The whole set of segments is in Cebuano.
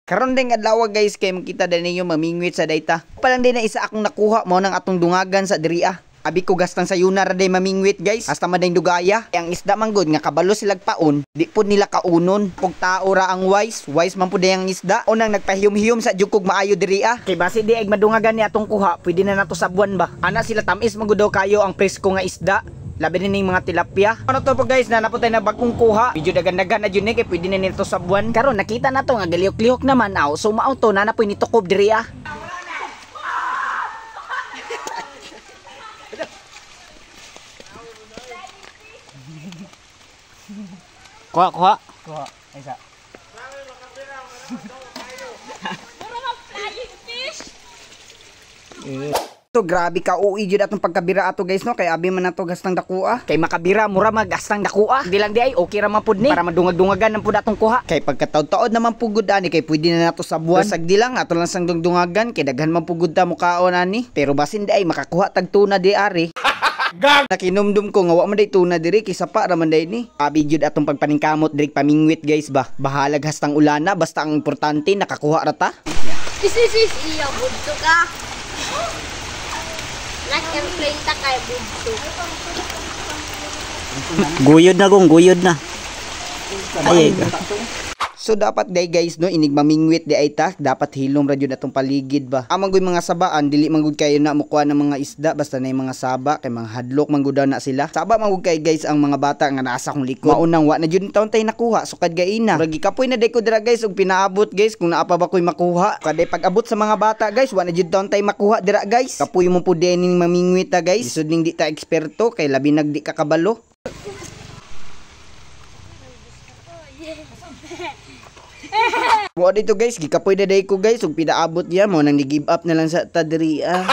Karon din adlaw, guys, kay makita din ninyo mamingwit sa dayta. Pa lang din na isa akong nakuha mo ng atong dungagan sa diri ah. Abi ko gastang sayuna ra day mamingwit, guys. Hasta man dayng dugaya. Ang isda man gud nga kabalo silag paon, di pud nila kaunon. Kung tao ra ang wise, wise man pud ang isda. Unang nagpahiyom-hiyom sa jud kog maayo diri ah. Kay basi di ay madungagan ni atong kuha, pwede na nato sa buwan ba. Ana sila, tamis man gud daw kayo ang presko nga isda. Labi ni ning mga tilapia. Ano to po, guys, na naputay na bagong kuha. Medyo dagan-dagan na jud ni kay pwede na nito sa buwan. Karon nakita na to nga galihok-lihok naman aw. So mao to na napoy nitukob diri ah. Kuha, kuha. Kuha, isa. Mura mag flying fish. So grabe ka ui jud atong pagkabira ato, guys, no, kay abi man nato gastang dakua. Kay makabira mura magastang dakua. Di lang di ay okay ra man pud ni para madungag-dungagan nang pud atong kuha. Kay pagkataod-taod naman pugod ani kay pwede na nato sa buwan. Basag di lang ato lang sang dungdungagan kay daghan man pugod ta mukaon ani. Pero basin di ay makakuha tag tuna di ari. Gag! Nakinumdum ko nga wa man day tuna diri kay sapa ra man day ni. Abi jud atong pagpaningkamot diri pamingwit, guys, ba. Bahalag hastang ulana, basta ang importante nakakuha ra ta. Is is is iya budto ka. Nag-airplane ta kay budto. Guyod na kong, guyod na. Ay, ay. So dapat day, guys, no, inig mamingwit di ay ta, dapat hilom ra jud atong paligid ba. Amang goy mga sabaan, dili man gud kayo na mukuha ng mga isda basta na yung mga saba kay mga hadlok man gud daw na sila. Saba man gud kay, guys, ang mga bata nga naa sa akong likod. Maunang wa na jud taon tay nakuha sukad gaina. Murag gikapoy na day ko dira, guys, ug pinaabot, guys, kung naa pa ba koy makuha. Kaday pag-abot sa mga bata, guys, wa na jud taon tay makuha dira, guys. Kapoy mo pud ning mamingwit ta, guys. Lisod ning di ta eksperto kay labi nag di ka kabalo. Wa dito, guys, gikapoy na day ko, guys, ug pinaabot niya mo nang ni-give up na lang sa ta diri ah.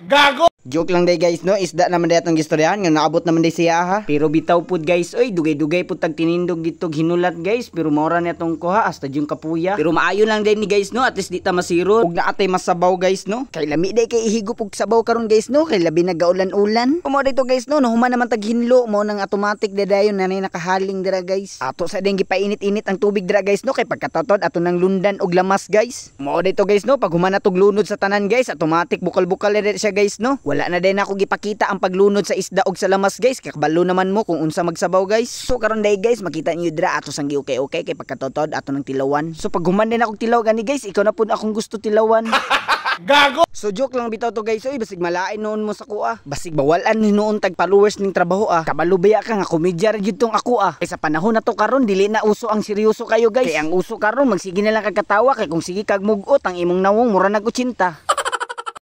Gago! Joke lang day, guys, no, isda naman day atong gistoryahan nga naabot naman day siya ha. Pero bitaw pud, guys, oy, dugay-dugay pud tag tinindog dito hinulat, guys, pero maura ni atong kuha hasta yung kapuya. Pero maayo lang day ni, guys, no, at least di ta masiro ug naa tay masabaw, guys, no. Kay lami day kay ihigop og sabaw karon, guys, no, kay labi nagaulan-ulan. Mao dito, guys, no, nahuman naman tag hinlo mo nang automatic day dayon na nakahaling dira, guys. Ato sa ding gipainit-init ang tubig dira, guys, no, kay pagkatotod ato nang lundan og lamas, guys. Mao dito, guys, no, pag human natog lunod sa tanan, guys, automatic bukal-bukal na siya, guys, no. Wala na din ako gipakita ang paglunod sa isda og sa lamas, guys, kay kabalo naman mo kung unsa magsabaw, guys. So karon day, guys, makita niyo dira ato sang gi okay kay pagkatotod ato nang tilawan. So pag human din akong tilaw gani, guys, ikaw na pud akong gusto tilawan. Gago! So joke lang bitaw to, guys, oy, basig malain noon mo sa kuha. Basig bawalan ni noon tag followers ning trabaho ah. Kabalo baya ka nga komedya ra jud tong ako ah. Kay sa panahon na to karon dili na uso ang seryoso kayo, guys. Kay ang uso karon magsige na lang kag katawa kay kung sige kag mugot ang imong nawong mura nag 80.